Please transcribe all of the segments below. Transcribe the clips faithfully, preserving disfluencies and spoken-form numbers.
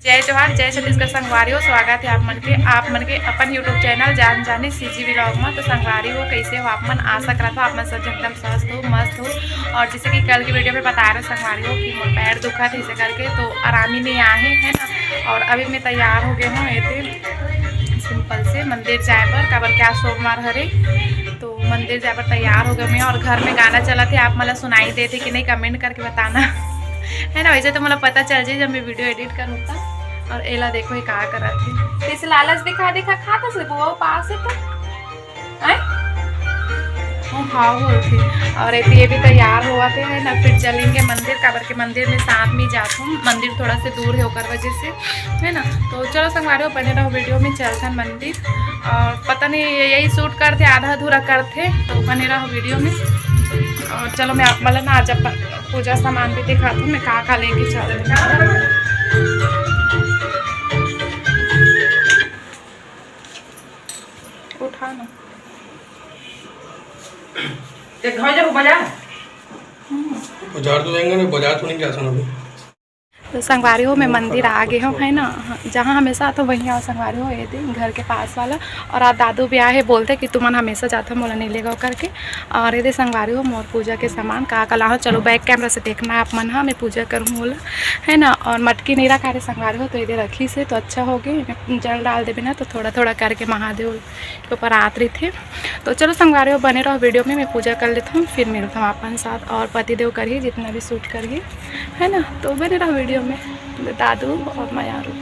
जय जोहार, जय छत्तीसगढ़ संगवारी हो। स्वागत है आप मन के, आप मन के अपन YouTube चैनल जान जानी सीजी व्लॉग में। तो संगवारी हो, कैसे हो आप मन? आशा करत हो आप मन सब एकदम स्वस्थ हो, मस्त हो। और जैसे कि कल की वीडियो में बता रहे संगवारी हो कि मोर पैर दुखत है, इसे करके तो आराम ही नहीं आए है ना। और अभी मैं तैयार हो गए हूँ, ये थे सिंपल से मंदिर जाए बर, काबर क्या सोमवार हरे। तो मंदिर जाए बर तैयार हो गए मैं, और घर में गाना चला थे, आप मन ला सुनाई देते कि नहीं, कमेंट करके बताना। है ना, वैसे तो मोला पता चल जाए जब मैं वीडियो एडिट करूँ तब। और एला देखो, ये का करत है, जैसे लालच दिखा दिखा खाता से वो पास है तो। आय? वो भाव होत है। और ये भी तैयार होवत है ना, फिर चलेंगे मंदिर, काबर के मंदिर में साथ में जात हूँ, मंदिर थोड़ा से दूर है ओकर वजह से, है ना। तो चलो संगवारी हो, बने रहो वीडियो में, चलथन मंदिर। और पता नहीं, यही शूट करते, आधा अधूरा करते, तो बने रहो वीडियो में। और चलो, मैं आप मन ला ना आज अपन पूजा सामान भी दिखाती हूँ, मैं का का लेके चल रही हूँ। उठा ना। ते घर जाबो बाजार? बाजार तो जाएंगे ना, बाजार तो नहीं जा सकना अभी। तो संगवारी हो, मैं मंदिर आ गए हूँ, है ना, जहाँ हमेशा तो वहीं आओ संगवारी हो, ये दिन घर के पास वाला। और आज दादू भी आए हैं, बोलते कि तुमन हमेशा जाते हो, मोला नहीं लेगा करके। और ये दे संगवारी हो, मोर पूजा के सामान का का लाहो, चलो बैक कैमरा से देखना आप मन, हाँ, मैं पूजा करूँ मोला, है ना। और मटकी नहीं रखा रहे संगवारी हो, तो ये दे रखी से तो अच्छा हो गए, जल डाल देबे ना, तो थोड़ा थोड़ा करके महादेव के ऊपर आत रही थे। तो चलो संगवारी हो, बने रहो वीडियो में, मैं पूजा कर लेता हूँ, फिर मिलता हूँ अपन साथ। और पतिदेव करही जितना भी शूट करही, है ना, तो बने रहो वीडियो में। दादू और मयारू।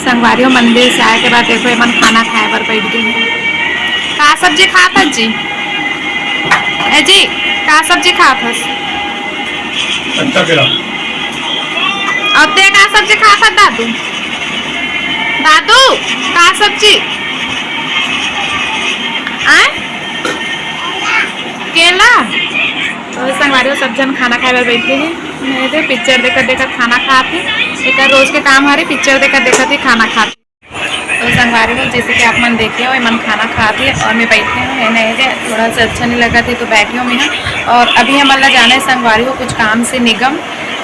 संगवारी हो, मंदिर से आए के बाद देखो, एमन खाना खाए बर बैठ गे हे। का सब्जी खात हस जी? ए जी, का सब्जी खात हस? अच्छा केरा। अउ ते का सब्जी खात हस दादू? दादू, का सब्जी? आय? केला? तो संगवारी हो, सब झन खाना खाए बर बैठे हे। मैं दे पिक्चर देखत देखत खाना खात हे। एकर रोज के काम हरे, पिक्चर देखत देखत ही खाना खात। तो संगवारी हो, जैसे कि आप मन देखे हो, एमन खाना खात हे और मैं बैठे हूँ, है ना, ये थोड़ा सा अच्छा नहीं लगा थे तो बैठे हूँ मैं यहाँ। और अभी हमन ला जाना है संगवारी हो कुछ काम से निगम,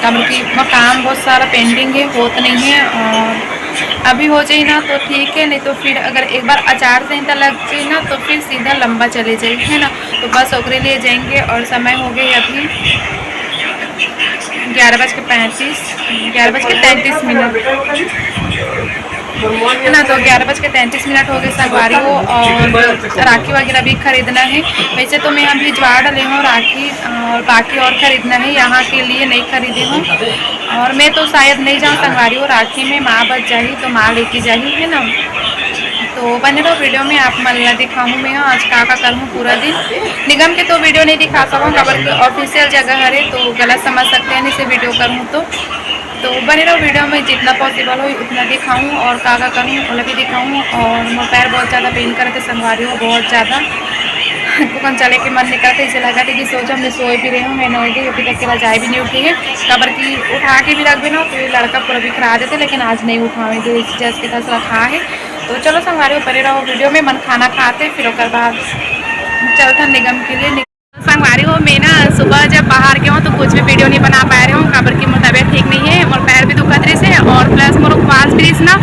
काबर कि वो काम बहुत सारा पेंडिंग है, होत नहीं है। और अभी हो जाए ना तो ठीक है, नहीं तो फिर अगर एक बार आचार संहिता लग जाए ना तो फिर सीधा लंबा चले जाए, है ना। तो बस ओकरे लिए जाएंगे और समय हो गए अभी ग्यारह बज के पैंतीस, ग्यारह बज के तैंतीस मिनट, है ना। तो ग्यारह बज के तैंतीस मिनट हो गए संगवारी हो, और राखी वगैरह भी खरीदना है। वैसे तो मैं अभी भिजवा डाले हूँ राखी, और बाकी और खरीदना है यहाँ के लिए, नहीं खरीदे हूँ। और मैं तो शायद नहीं जाऊँ संगवारी हो राखी में, माँ बच जाही तो माँ लेके जाही, है ना। तो बने रहो वीडियो में, आप मन ला दिखाऊँ मैं आज का का करूँ पूरा दिन। निगम के तो वीडियो नहीं दिखा सकूँ, काबर कि ऑफिशियल जगह हरे तो गलत समझ सकते हैं इसे वीडियो करूँ तो। तो बने रहो वीडियो में, जितना पॉसिबल हो उतना दिखाऊँ और का का करूँ ओला भी दिखाऊँ। और मोर पैर बहुत ज़्यादा पेन करत हे संगवारी हो, बहुत ज़्यादा। कुकन चले के मन नहीं करत हे, इसे लगा थे कि सोचा मैं सोए भी रही हूँ, मैं नहीं गई, अभी तक के रजाई भी नहीं उठी है, काबर कि उठा के भी रख देना तो ये लड़का पूरा बिखरा देते, लेकिन आज नहीं उठावे, तो इस जैसे के तस रखा है। तो चलो संगवारी हो, बने रहो वीडियो में, मन खाना खाते फिर ओकर बाद चलता निगम के लिए। संगवारी हो, मैं ना सुबह जब बाहर के हूँ तो कुछ भी वीडियो नहीं बना पा रही हूँ, काबर कि मोर तबीयत ठीक नहीं है, मोर पैर भी दुखत रहिस हे और प्लस मोर उपवास भी रहिस ना,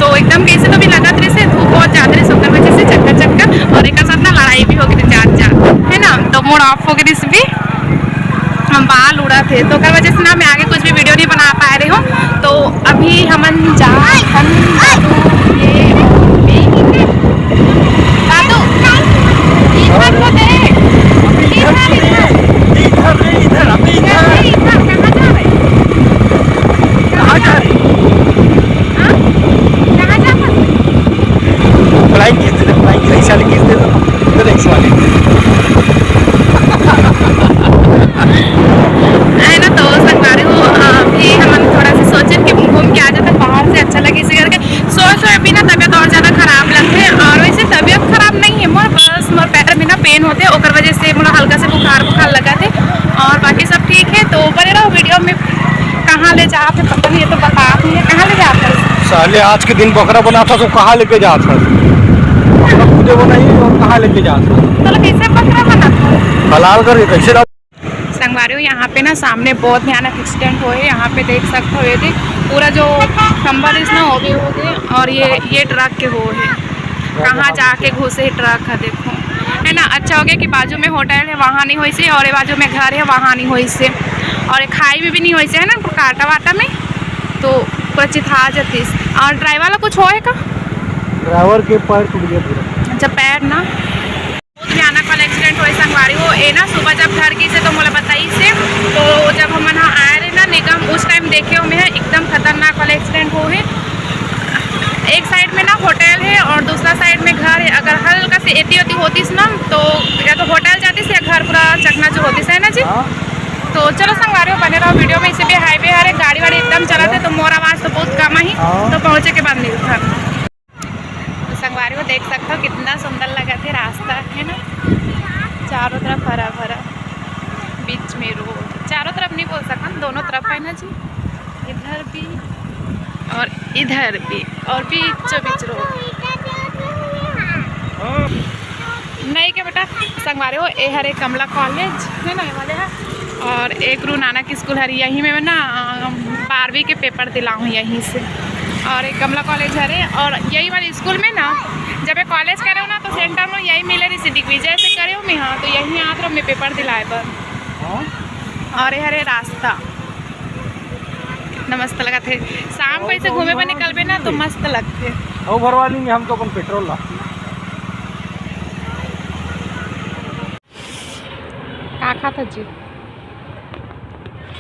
तो एकदम कैसे तो भी लगत रहिस हे, धूप बहुत ज्यादा रहिस, ओकर वजह से चक्कर चक्कर और एक साथ ना लड़ाई भी हो गई जान जान, है ना, तो मूड ऑफ हो गई रहिस भी। हम बाल उड़त हे, तो ओकर वजह से ना मैं आगे कुछ भी वीडियो नहीं बना पा रही हूँ। तो अभी हमन जा, हम दादू, ये, दादू, इधर को दे, इधर, इधर। इधर नहीं, इधर, अभी इधर। इधर, इधर, कहाँ जा रहे? कहाँ जा रहे? हाँ? कहाँ जा रहे? Flying kiss दे दे, flying kiss, ऐसे वाले kiss दे दो, दे दो ऐसे वाले। है ना, तो संगवारी हो, अभी हमन थोड़ा सा सोचेन कि घूम के आ जाते, बाहर से अच्छा लगे इसे करके। सोए सोए भी ना तबीयत और ज़्यादा खराब लगथे, और वैसे तबीयत खराब नहीं है मोर, बस मोर पैर में ना पेन होते, ओकर वजह से मोला हल्का से बुखार बुखार लगा थे, और बाकी सब ठीक है। तो बने रहो वीडियो में। कहाँ ले जात हे पता नहीं, ये तो बता नहीं है, कहाँ ले जात हे? साले आज के दिन बकरा बनात हस तो कहाँ लेके जात हस? बकरा खुदे बनाई और कहाँ लेके जात हस? तो कैसे बकरा बनात हे? हलाल करके कैसे डाल संगवारी हो, यहाँ पे ना सामने बहुत भयानक एक्सीडेंट होए हे। यहाँ पे देख सकते हो, ये देख, पूरा जो खंभा रहिस ना, वो भी हो गए, और ये, ये ट्रक के हो हे, कहाँ जाके घुसे ट्रक है, देखो, है ना। अच्छा हो गया कि बाजू में होटल है, वहाँ नहीं होइस हे, और ये बाजू में घर है, वहाँ नहीं होइस हे, और ये खाई में भी नहीं होइस हे, है ना, कांटा वाटा में, तो पूरा चिथा जातिस। और ड्राइवर ला कुछ होए का? ड्राइवर के पैर टूट गया पूरा। अच्छा, पैर ना। बहुत भयानक वाला एक्सीडेंट होए संगवारी हो। ए ना सुबह जब घर गई से तो मोला बताइस हे, तो जब हमन ह आए रहे ना निगम, उस टाइम देखे हो मैं, एकदम खतरनाक वाला एक्सीडेंट हो हे। एक साइड में ना होटल है और दूसरा साइड में घर है। अगर हल्का से एती ओती होतिस ना तो या तो होटल जातिस या घर पूरा चकनाचूर होतिस, है ना जी? हाँ। तो चलो संगवारी हो, बने रहो वीडियो में। इसे भी हाईवे हरे, गाड़ी वाड़ी एकदम चलत हे, तो मोर आवाज़ तो बहुत कम आही, हाँ। तो पहुँचे के बाद मिलथन। तो संगवारी हो, देख सकते हो कितना सुंदर लगत हे रास्ता, है ना, चारों तरफ हरा भरा, बीच में रोड, चारों तरफ नहीं बोल सकन, दोनों तरफ है ना जी, इधर भी और इधर भी, और बीचों बीच रोड। नहीं के बेटा, संगवारी हो, ए हरे कमला कॉलेज, है ना, ये वाले है। और एक गुरु नानक स्कूल हरे, यहीं में ना, अ, बारहवीं के पेपर दिलाऊँ यहीं से। और एक कमला कॉलेज हरे, और यही वाले स्कूल में ना, जब मैं कॉलेज करे हो ना, तो सेंटर में यही मिले रही दिग्विजय से करे हो मैं, हाँ, तो यहीं आत रहो मैं पेपर दिलाए बर। हाँ। और ये हरे रास्ता, कितना मस्त लगत हे। शाम को ऐसे घूमे बर निकलबे ना, तो मस्त लगथे। ओ भरवा लेंगे हम तो अपन पेट्रोल ला। का खात हस जी?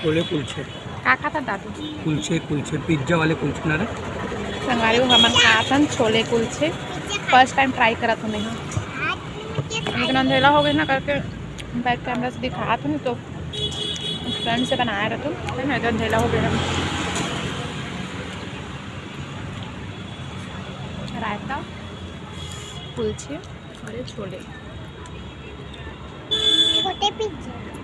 छोले कुलचे। का खात हस दादू? कुलचे, कुलचे, पिज्जा वाले कुलचे ना रे। संगवारी हो, हमन खात हन छोले कुलछे। First time try करत हन एहा। लेकिन अंधेला हो गए ना करके back camera से दिखात हन, तो friend से बनाए रहतन, है ना, तो अंधेला हो गए। रायता, कुलछे और ये छोले। छोटे पिज्जा।